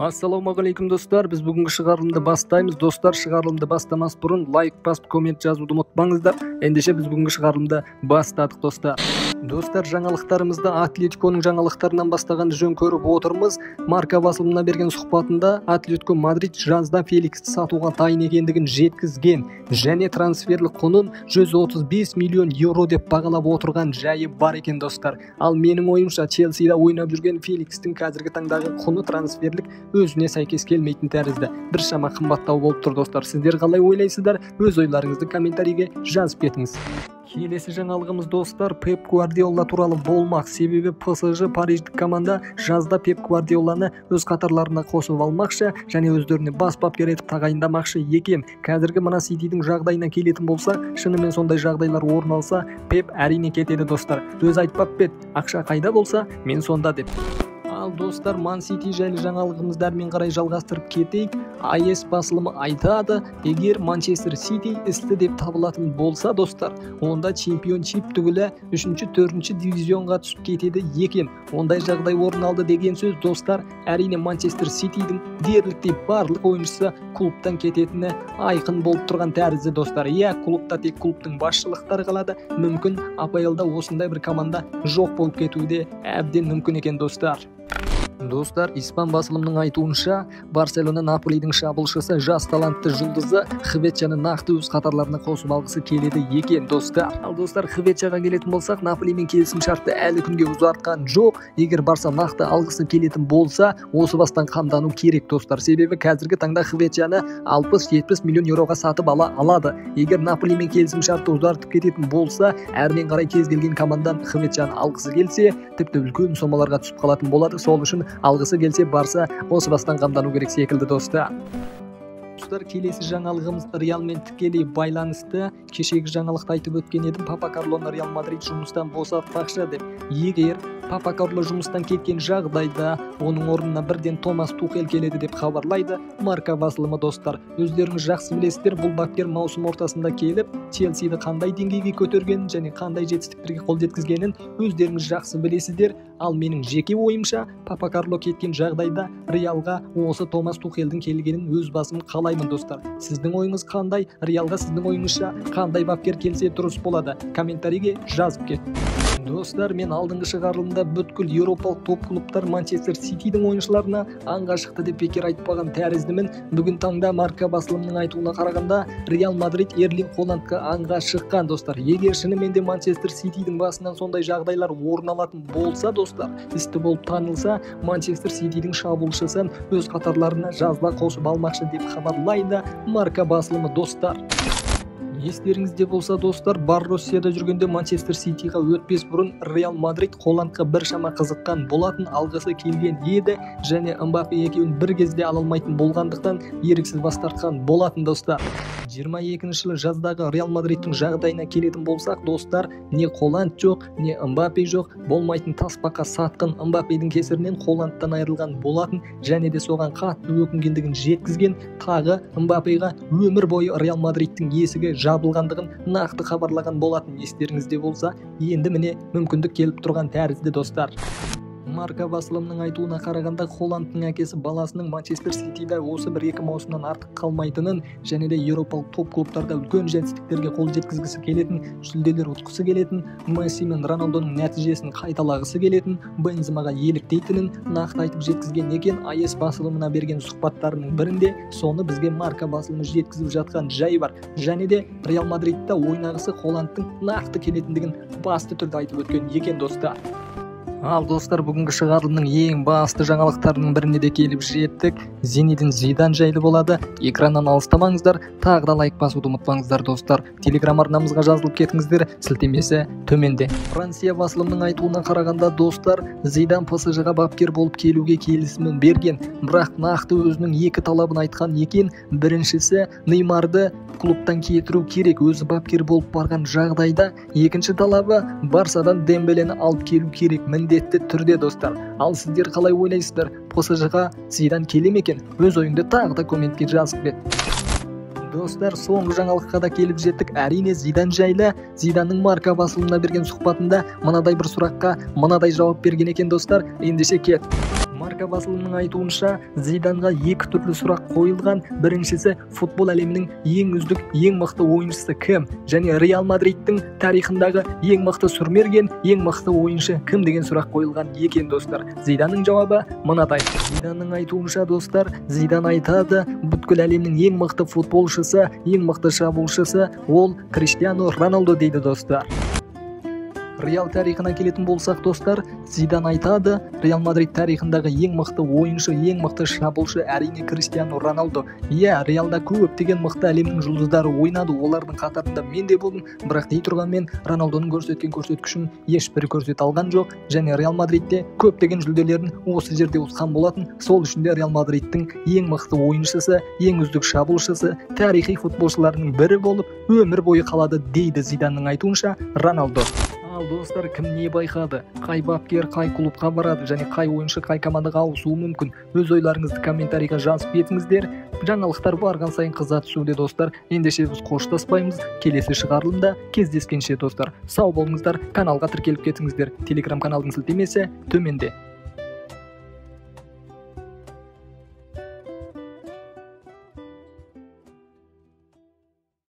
Ассалаумағалейкум, достар! Біз бүгінгі шығарылымды бастаймыз. Достар, шығарылымды бастамас бұрын лайк басып, коммент жазуды ұмытпаңыздар. Ендеше, біз бүгінгі шығарылымды бастадық, достар. Достар, жаңалықтарымызды Атлетиконың жаңалықтарынан бастағанды жөн көріп отырмыз. Марка басылымына берген сұхбатында Атлетико Мадрид жазда Феликсті сатуға дайын екендігін жеткізген және трансферлік құнын 135 миллион еуро деп бағалап отырған жайы бар екен, достар. Ал менің ойымша, Челсида ойнап жүрген Феликстің қазіргі таңдағы құны трансферлік өзіне сәйкес келмейтін тәрізді, біршама қымбаттау болып тұр, достар. Сіздер қалай ойлайсыздар? Өз ойларыңызды комментарийге жазып кетіңіз. Келесі жаңалығымыз, достар, Пеп Гвардиола туралы болмақ. Себебі ПСЖ, париждік команда, жазда Пеп Гвардиоланы өз қатарларына қосып алмақшы және өздеріне бас бапкер етіп тағайындамақшы екен. Қазіргі мына Ситидің жағдайына келетін болса, шынымен сондай жағдайлар орын алса, Пеп әрине кетеді, достар. Өзі айтпап па еді, «Ақша қайда болса, мен сонда» деп? Ал, достар, Ман Сити жайлы жаңалығымызды әрмен қарай жалғастырып кетейік. АС басылымы айтады, егер Манчестер Сити істі деп табылатын болса, достар, онда чемпионшип түгілі, үшінші, төртінші дивизионға түсіп кетеді екен. Ондай жағдай орын алды деген сөз, достар, әрине, Манчестер Ситидің дерліктей барлық ойыншысы клубтан кететіні айқын болып тұрған тәрізді, достар. Иә, клубта тек клубтың басшылықтары қалады. Мүмкін, АПЛда осындай бір команда жоқ болып кетуі де әбден мүмкін екен, достар. Достар, испан басылымының айтуынша, Барселона Наполидің шабуылшысы, жас талантты жұлдызы Хветчаны нақты өз қатарларына қосып алғысы келеді екен, достар. Ал, достар, Хветчаға келетін болсақ, Наполимен келісім шартты әлі күнге ұзартқан жоқ. Егер Барса нақты алғысы келетін болса, осы бастан қамдану керек, достар. Себебі қазіргі таңда Хветчаны 60-70 миллион еуроға сатып ала алады. Егер Наполимен келісім шартты ұзартып кететін болса, әрмен қарай кез келген командан Хветчаны алғысы келсе, тіпті үлкен сомаларға түсіп қалатын болады. Сол үшін алғысы келсе, Барса осы бастан қамдану керек секілді, достар. Достар, келесі жаңалығымыз Реалмен тікелей байланысты. Кешегі жаңалықта айтып өткен едім, Папа Карлоны Реал Мадрид жұмыстан босатпақшы деп. Егер Папа Карло жұмыстан кеткен жағдайда, оның орнына бірден Томас Тухель келеді деп хабарлайды Марка басылымы. Достар, өздеріңіз жақсы білесіздер, бұл бапкер маусым ортасында келіп, Челсиді қандай деңгейге көтергенін және қандай жетістіктерге қол жеткізгенін өздеріңіз жақсы білесіздер. Ал менің жеке ойымша, Папа Карло кеткен жағдайда Реалға осы Томас Тухельдің келгенін өз басым қалаймын, достар. Сіздің ойыңыз қандай? Реалға, сіздің ойыңызша, қандай бапкер келсе дұрыс болады? Комментарийге жазып кет. Достар, мен алдыңғы шығарылымда бүткіл еуропалық топ клубтар Манчестер Ситидің ойыншыларына аңға шықты деп бекер айтпаған тәріздімін. Бүгін таңда Марка басылымының айтуына қарағанда, Реал Мадрид Ерлинг Холландқа аңға шыққан, достар. Егер шынымен де Манчестер Ситидің басынан сондай жағдайлар орын алатын болса, достар, істі болып танылса, Манчестер Ситидің шабуылшысын өз қатарларына жазда қосып алмақшы деп хабарлайды Марка басылымы, достар. Естеріңізде болса, достар, Боруссияда жүргенде Манчестер Ситиға өтпес бұрын Реал Мадрид Холландқа біршама қызыққан болатын, алғысы келген еді және Мбаппе екеуін бір кезде ала алмайтын болғандықтан, еріксіз бас тартқан болатын, достар. 22 жылы жаздағы Реал Мадридтің жағдайына келетін болсақ, достар, не Холланд жоқ, не Мбаппе жоқ. Болмайтын тасбақа сатқын Мбаппедің кесірінен Холландтан айырылған болатын және де соған қатты өкінгендігін жеткізген. Тағы Мбаппеға өмір бойы Реал Мадридтің есігі жабылғандығын нақты хабарлаған болатын, естеріңізде болса. Енді, міне, мүмкіндік келіп тұрған тәрізді, достар. Марка басылымының айтуына қарағанда, Холландтың әкесі баласының Манчестер Ситида осы бір екі маусымнан артық қалмайтынын және де еуропалық топ клубтарда үлкен жетістіктерге қол жеткізгісі келетін, жүлделер ұтқысы келетін, Месси мен Роналдоның нәтижесін қайталағысы келетін, Бенземаға еліктейтінін нақты айтып жеткізген екен АС басылымына берген сұхбаттарының бірінде. Соны бізге Марка басылымы жеткізіп жатқан жайы бар және де Реал Мадридта ойнағысы Холландтың нақты келетіндігін басты түрде айтып өткен екен, достар. Ал, достар, бүгінгі шығарылымның ең басты жаңалықтарының біріне де келіп жеттік. Зинедин Зидан жайлы болады. Экраннан алыстамаңыздар, тағы да лайк басуды ұмытпаңыздар, достар. Телеграм арнамызға жазылып кетіңіздер, сілтемесі төменде. Франция басылымының айтуына қарағанда, достар, Зидан ПСЖ-ға бапкер болып келуге келісімін берген, бірақ нақты өзінің екі талабын айтқан екен. Біріншісі, Неймарды клубтан кетіру керек өзі бапкер болып барған жағдайда. Екінші талабы, Барсадан Дембелені алып келу керек міндетті түрде, достар. Ал сіздер қалай ойлайсыздар? ПСЖ-ға Зидан келе ме екен? Өз ойыңды тағы да комментке жазып кет. Достар, соңғы жаңалыққа да келіп жеттік. Әрине, Зидан жайлы. Зиданның Марка басылымына берген сұхбатында мынадай бір сұраққа мынадай жауап берген екен, достар. Ендеше, кет. Марка Марка басылымының айтуынша, Зиданға екі түрлі сұрақ қойылған. Біріншісі, футбол әлемінің ең үздік, ең мықты ойыншысы кім? Және Реал Мадридтің тарихындағы ең мықты сұрмерген, ең мықты ойыншы кім деген сұрақ қойылған екен, достар. Зиданның жауабы мынадай. Зиданның айтуынша, достар, Зидан айтады, бүткіл әлемнің ең мықты футболшысы, ең мықты шабуылшысы ол Криштиану Роналду дейді, достар. Реал тарихына келетін болсақ, достар, Зидан айтады, Реал Мадрид тарихындағы ең мықты ойыншы, ең мықты шабуылшы әрине Криштиану Роналду. Иә, Реалда көптеген мықты әлемнің жұлдыздары ойнады, олардың қатарында мен де болдым, бірақ дей тұрғанмен Роналдоның көрсеткен көрсеткішін ешбірі көрсете алған жоқ. Және Реал Мадридте көптеген жүлделерін осы жерде ұтқан болатын. Сол үшін де Реал Мадридтің ең мықты ойыншысы, ең үздік шабуылшысы, тарихи футболшыларының бірі болып өмір бойы қалады дейді Зиданның айтуынша Роналдо. Ал достар, кім не байқады? Қай бапкер қай клубқа барады және қай ойыншы қай командаға ауысуы мүмкін? Өз ойларыңызды комментарийға жазып кетіңіздер. Жаңалықтар барған сайын қыза түсуде, достар. Ендеше біз қоштаспаймыз. Келесі шығарылымда кездескенше, достар. Сау болыңыздар. Каналға тіркеліп кетіңіздер. Телеграм каналдың сілтемесі төменде.